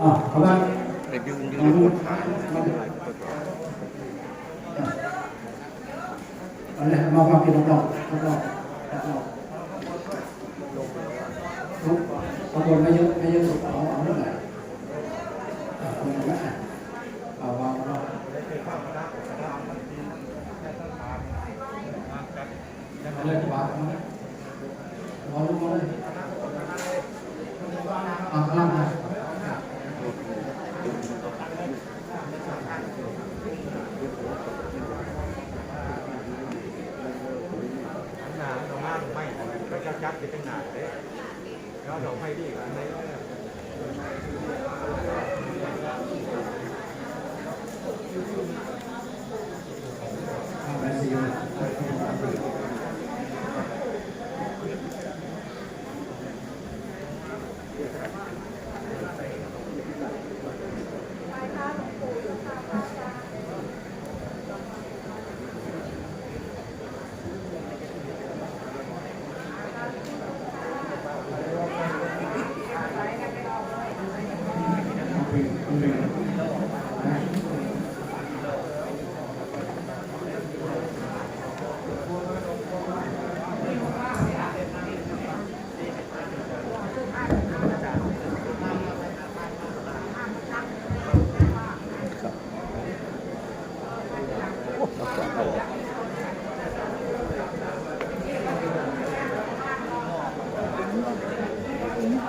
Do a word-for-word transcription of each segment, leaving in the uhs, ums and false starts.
อ่ะ เอาละ ไปดึงดึง เอาละ กดขา เอาละ มาฟังทีละรอบ รอบ รอบ ข้างบนไม่เยอะ ไม่เยอะ เอา เอาเท่าไหร่ อ่ะ คนละ อ่ะ เอา วาง วาง เอาเลย วาง วาง วาง วาง วาง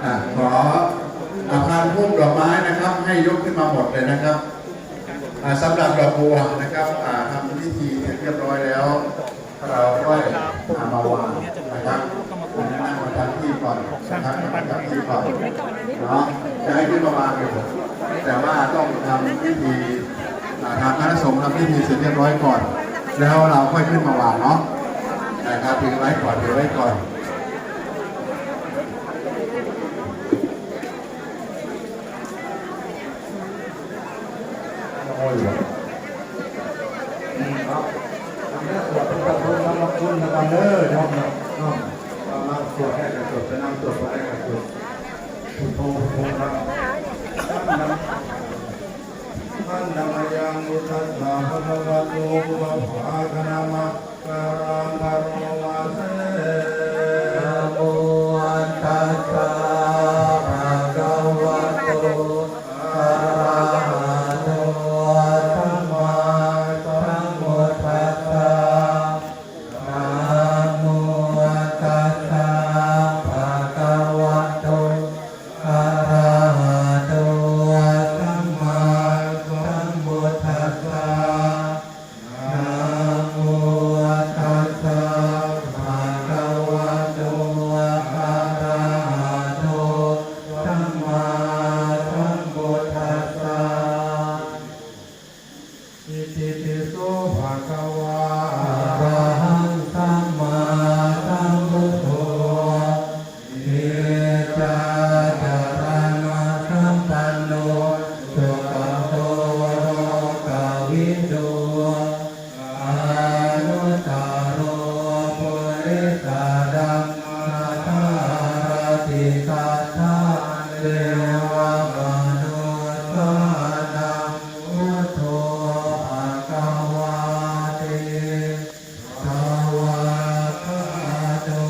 อ่ะ ขอ อ่ะ พานพุ่มดอกไม้นะครับ ให้ยกขึ้นมาหมดเลยนะครับ อ่ะ สำหรับดอกบัวนะครับ อ่ะ ทำพิธีเสร็จเรียบร้อยแล้ว เราค่อย อ่ะ มาวางนะครับ อันนี้นั่งประจำที่ก่อนนะครับ นั่งประจำที่ก่อนเนาะ จะให้ขึ้นมาวางอยู่ แต่ว่าต้องทำพิธี อ่า ทางคณะสงฆ์ทำพิธีเสร็จเรียบร้อยก่อน แล้วเราค่อยขึ้นมาวางเนาะ นะครับ ถือไว้ก่อน ถือไว้ก่อน โอ้ย อืม ครับ อันนี้สวดเป็นพระพุทธมนต์นะกันเด้อ โยมเนาะ เนาะ เอามาสวดให้กัน สวดไปนำ สวดไปให้กัน สวด พุทโธ พุทโธ นะ Handa mayaṃ buddhassa bhagavato pubbabhāganamaskaraṃ karoma se. Namo tassa bhagavato arahato sammāsambuddhassa. Namo tassa bhagavato arahato sammāsambuddhassa. Namo tassa bhagavato arahato sammāsambuddhassa. Itipi so bhagavā arahaṃ sammāsambuddho vijjācaraṇasampanno sugato lokavidū anuttaro purisadammasārathi satthā devamanussānaṃ buddho bhagavāti. Svākkhāto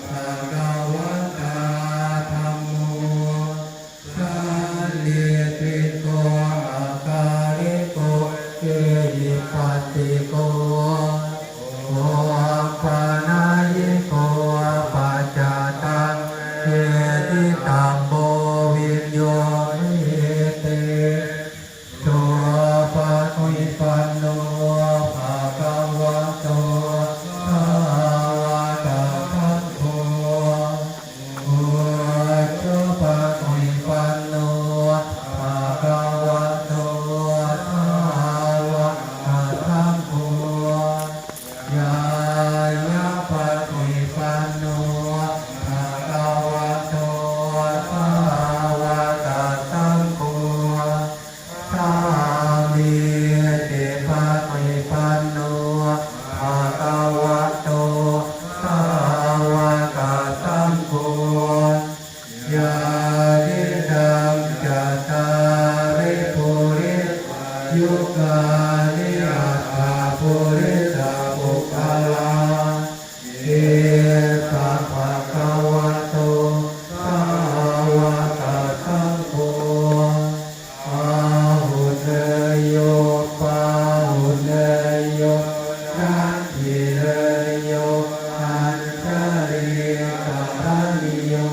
bhagavatā dhammo sandiṭṭhiko akāliko ehipassiko opanayiko paccattaṃ veditabbo viññūhīti. Supaṭipanno bhagavato sāvakasaṅgho, ujupaṭipanno bhagavato sāvakasaṅgho, ñāyapaṭipanno bhagavato Yugāni aṭṭha purisapuggalā, esa bhagavato sāvakasaṅgho, āhuneyyo pāhuneyyo dakkhiṇeyyo añjalikaraṇīyo,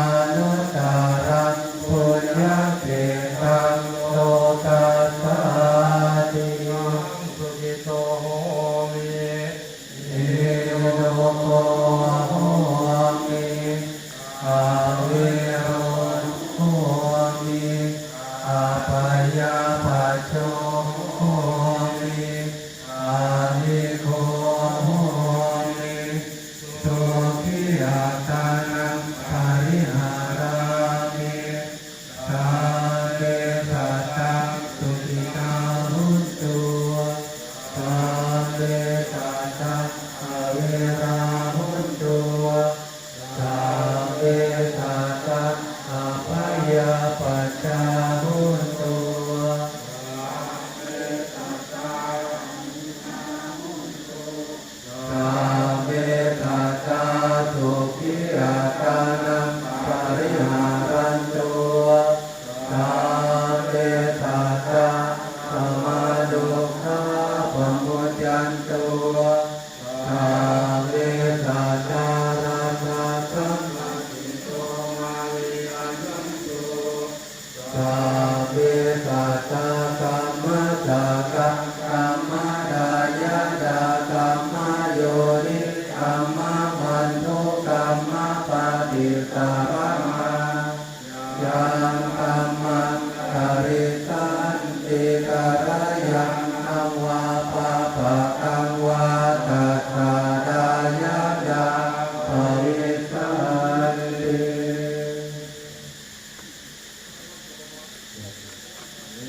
anuttaraṃ puññakkhettaṃ lokassāti. Sukhito homi, niroko homi, avero homi, abyāpajjho homi, anīgho homi, sukhī attānaṃ pariharāmi. Sabbe sattā sukhitā hontu, sabbe sattā averā hontu, sabbe sattā abyāpajjhā hontu. Sabbe sattā sukhī attānaṃ pariharantu. Sabbe sattā sammā dukkhā pamuccantu. Sabbe sattā laddhasaṅ sabbe sattā kammassakā kammadāyādā kammayonī kammabandhū kammapaṭisaraṇā. Yaṃ kammaṃ karissanti kalyāṇaṃ vā pāpakaṃ vā tassa dāyādā bhavissanti.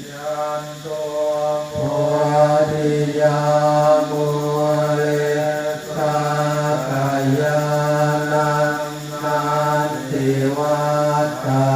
Jayanto bodhiyā mūle sakyānaṃ nandivaḍḍha